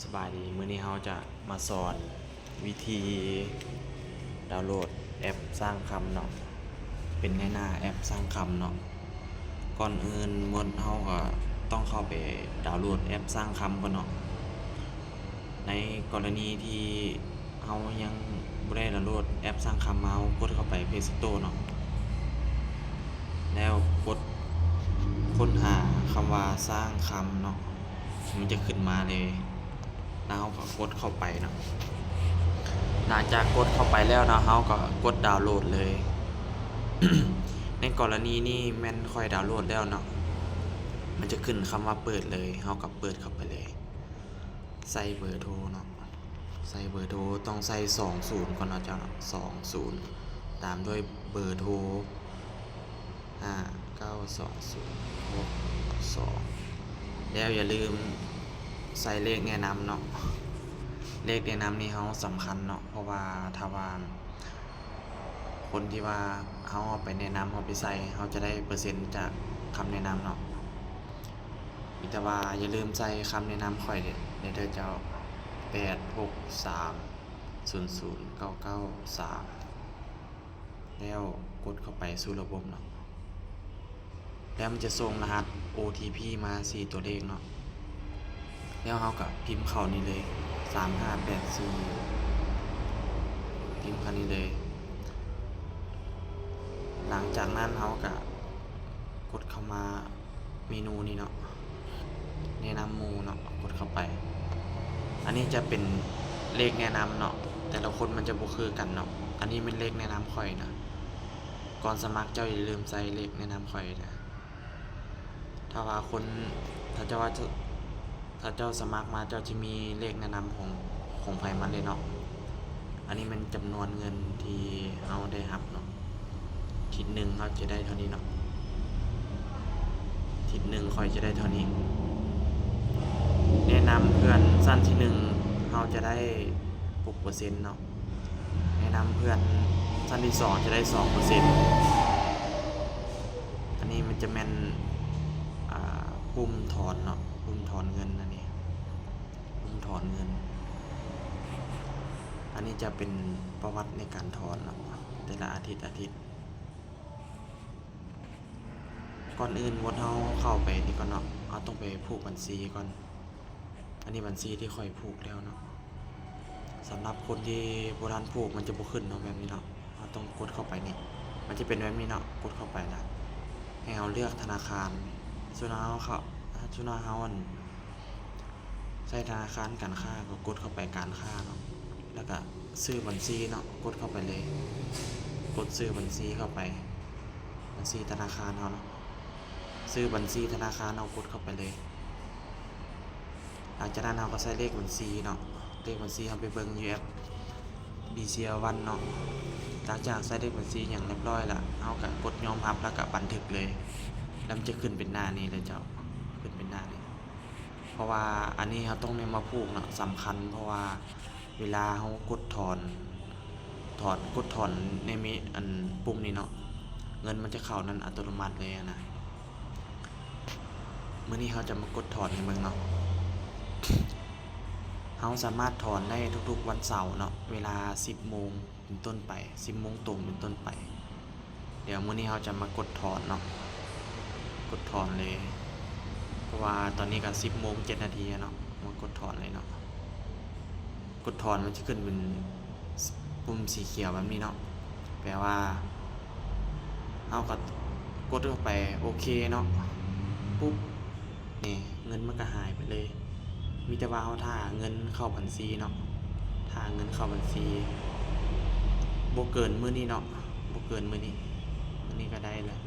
ສະບາຍດີ, ມື້ນີ້ເຮົາຈະມາສອນວິທີດາວໂຫຼດແອັບສ້າງຄຳເນາະ, ເປັນນາຍໜ້າແອັບສ້າງຄຳເນາະ. ກ່ອນອື່ນໝົດເຮົາກໍຕ້ອງເຂົ້າໄປດາວໂຫຼດແອັບສ້າງຄຳກ່ອນເນາະ. ໃນກໍລະນີທີ່ເຮົາຍັງບໍ່ໄດ້ດາວໂຫຼດແອັບສ້າງຄຳມາ, ເຮົາກົດເຂົ້າໄປ Play Store ເນາະ, ແລ້ວກົດຄົ້ນຫາຄຳວ່າສ້າງຄຳເນາະ. ມັນຈະຂຶ້ນມາເລີຍ, ແລ້ວເຮົາກໍກົດເຂົ້າໄປເນາະ. ຫຼັງຈາກກົດເຂົ້າໄປແລ້ວເນາະ, ເຮົາກໍກົດດາວໂຫຼດເລີຍ. ໃນກໍລະນີນີ້ແມ່ນຂ້ອຍດາວໂຫຼດແລ້ວເນາະ, ມັນຈະຂຶ້ນຄຳວ່າເປີດເລີຍ, ເຮົາກໍເປີດເຂົ້າໄປເລີຍ. ໃສ່ເບີໂທເນາະ, ໃສ່ເບີໂທ ຕ້ອງໃສ່ສອງສູນກ່ອນເນາະເຈົ້າເນາະ, ສອງສູນ ຕາມດ້ວຍເບີໂທ ຫ້າເກົ້າສອງສູນຫົກສອງ ແລ້ວຢ່າລືມໃສ່ເລກແນະນຳເນາະ. ເລກແນະນຳນີ້ເຮົາສຳຄັນເນາະ, ເພາະວ່າຖ້າວ່າຄົນທີ່ວ່າເຮົາເອົາໄປແນະນຳ, ເຮົາໄປໃສ່, ເຮົາຈະໄດ້ເປີເຊັນຈາກຄຳແນະນຳເນາະ. ມີແຕ່ວ່າຢ່າລືມໃສ່ຄຳແນະນຳຂ້ອຍເດີເຈົ້າ, ແປດຫົກສາມສູນສູນເກົ້າເກົ້າສາມ ແລ້ວກົດເຂົ້າໄປສູ່ລະບົບເນາະ. ແລ້ວມັນຈະສົ່ງລະຫັດ ໂອທີພີ ມາສີ່ຕົວເລກເນາະ, ແລ້ວເຮົາກໍພິມເຂົ້ານີ້ເລີຍ ສາມຫ້າແປດສີ່ ພິມເຂົ້ານີ້ເລີຍ. ຫຼັງຈາກນັ້ນເຮົາກໍກົດເຂົ້າມາເມນູນີ້ເນາະ, ແນະນຳໝູ່ເນາະ, ກົດເຂົ້າໄປ. ອັນນີ້ຈະເປັນເລກແນະນຳເນາະ, ແຕ່ລະຄົນມັນຈະບໍ່ຄືກັນເນາະ. ອັນນີ້ແມ່ນເລກແນະນຳຂ້ອຍນະ. ກ່ອນສະໝັກເຈົ້າຢ່າລືມໃສ່ເລກແນະນຳຂ້ອຍເດີ. ຖ້າວ່າຄົນ ຖ້າເຈົ້າວ່າ ຖ້າເຈົ້າສະໝັກມາ ເຈົ້າຈະມີເລກແນະນຳຂອງ ຂອງໃຜມາເລີຍເນາະ. ອັນນີ້ແມ່ນຈຳນວນເງິນທີ່ເຮົາໄດ້ຮັບເນາະ, ທິດໜຶ່ງເຮົາຈະໄດ້ເທົ່ານີ້ເນາະ, ທິດໜຶ່ງຂ້ອຍຈະໄດ້ເທົ່ານີ້. ແນະນຳເພື່ອນຊັ້ນທີໜຶ່ງ ເຮົາຈະໄດ້ຫົກເປີເຊັນເນາະ. ແນະນຳເພື່ອນຊັ້ນທີສອງຈະໄດ້ສອງເປີເຊັນ. ອັນນີ້ມັນຈະແມ່ນ ອ່າ ປຸ່ມຖອນເນາະ, ປຸ່ມຖອນເງິນອັນນີ້, ປຸ່ມຖອນເງິນ. ອັນນີ້ຈະເປັນປະຫວັດໃນການຖອນເນາະ, ແຕ່ລະອາທິດ ອາທິດ. ກ່ອນອື່ນໝົດເຮົາເຂົ້າໄປນີ້ກ່ອນເນາະ, ເຮົາຕ້ອງໄປຜູກບັນຊີກ່ອນ. ອັນນີ້ບັນຊີທີ່ຂ້ອຍຜູກແລ້ວເນາະ. ສຳລັບຄົນທີ່ບໍ່ທັນຜູກ ມັນຈະບໍ່ຂຶ້ນເນາະ ແບບນີ້ເນາະ. ເຮົາຕ້ອງກົດເຂົ້າໄປນີ້, ມັນຈະເປັນແບບນີ້ເນາະ, ກົດເຂົ້າໄປລະໃຫ້ເຮົາເລືອກທະນາຄານ. ສ່ວນເຮົາເຂົ້າ ສ່ວນເຮົາ ອັນ ໃຊ້ທະນາຄານການຄ້າ ກໍກົດເຂົ້າໄປການຄ້າເນາະ, ແລ້ວກໍຊື່ບັນຊີເນາະ, ກົດເຂົ້າໄປເລີຍ. ກົດຊື່ບັນຊີເຂົ້າໄປ, ບັນຊີທະນາຄານເຮົາເນາະ. ຊື່ບັນຊີທະນາຄານເຮົາກົດເຂົ້າໄປເລີຍ. ຫຼັງຈາກນັ້ນເຮົາກໍໃສ່ເລກບັນຊີເນາະ, ເລກບັນຊີເຮົາໄປເບິ່ງຢູ່ແອັບ ບີຊີແອລວັນ ເນາະ. ຫຼັງຈາກໃສ່ເລກບັນຊີຫຍັງຮຽບຮ້ອຍລະ ເຮົາກໍກົດຍອມຮັບ ແລ້ວກໍບັນທຶກເລີຍ, ແລ້ວມັນຈະຂຶ້ນເປັນໜ້ານີ້ເລີຍເຈົ້າ, ຂຶ້ນເປັນໜ້ານີ້. ເພາະວ່າອັນນີ້ເຮົາຕ້ອງໄດ້ມາຜູກເນາະ, ສຳຄັນ ເພາະວ່າເວລາເຮົາກົດຖອນ ຖອນ ກົດຖອນໃນເມ ອັນ ປຸ່ມນີ້ເນາະ, ເງິນມັນຈະເຂົ້ານັ້ນອັດຕະໂນມັດເລີຍນະ. ມື້ນີ້ເຮົາຈະມາກົດຖອນໃຫ້ເບິ່ງເນາະ. ເຮົາສາມາດຖອນໄດ້ທຸກໆວັນເສົາເນາະ, ເວລາສິບໂມງເປັນຕົ້ນໄປ, ສິບໂມງຕົງເປັນຕົ້ນໄປ. ດຽວມື້ນີ້ເຮົາຈະມາກົດຖອນເນາະ, ກົດຖອນເລີຍ, ເພາະວ່າຕອນນີ້ກໍສິບໂມງເຈັດນາທີແລ້ວເນາະ. ມາກົດຖອນເລີຍເນາະ. ກົດຖອນມັນຈະຂຶ້ນເປັນປຸ່ມສີຂຽວແບບນີ້ເນາະ, ແປວ່າເຮົາກໍກົດເຂົ້າໄປ ໂອເຄເນາະ, ປຸບ ນີ້ເງິນມັນກໍຫາຍໄປເລີຍ. ມີແຕ່ວ່າເຮົາຖ້າເງິນເຂົ້າບັນຊີເນາະ, ຖ້າເງິນເຂົ້າບັນຊີ ບໍ່ເກີນມື້ນີ້ເນາະ, ບໍ່ເກີນມື້ນີ້, ມື້ນີ້ກໍໄດ້ແລ້ວ.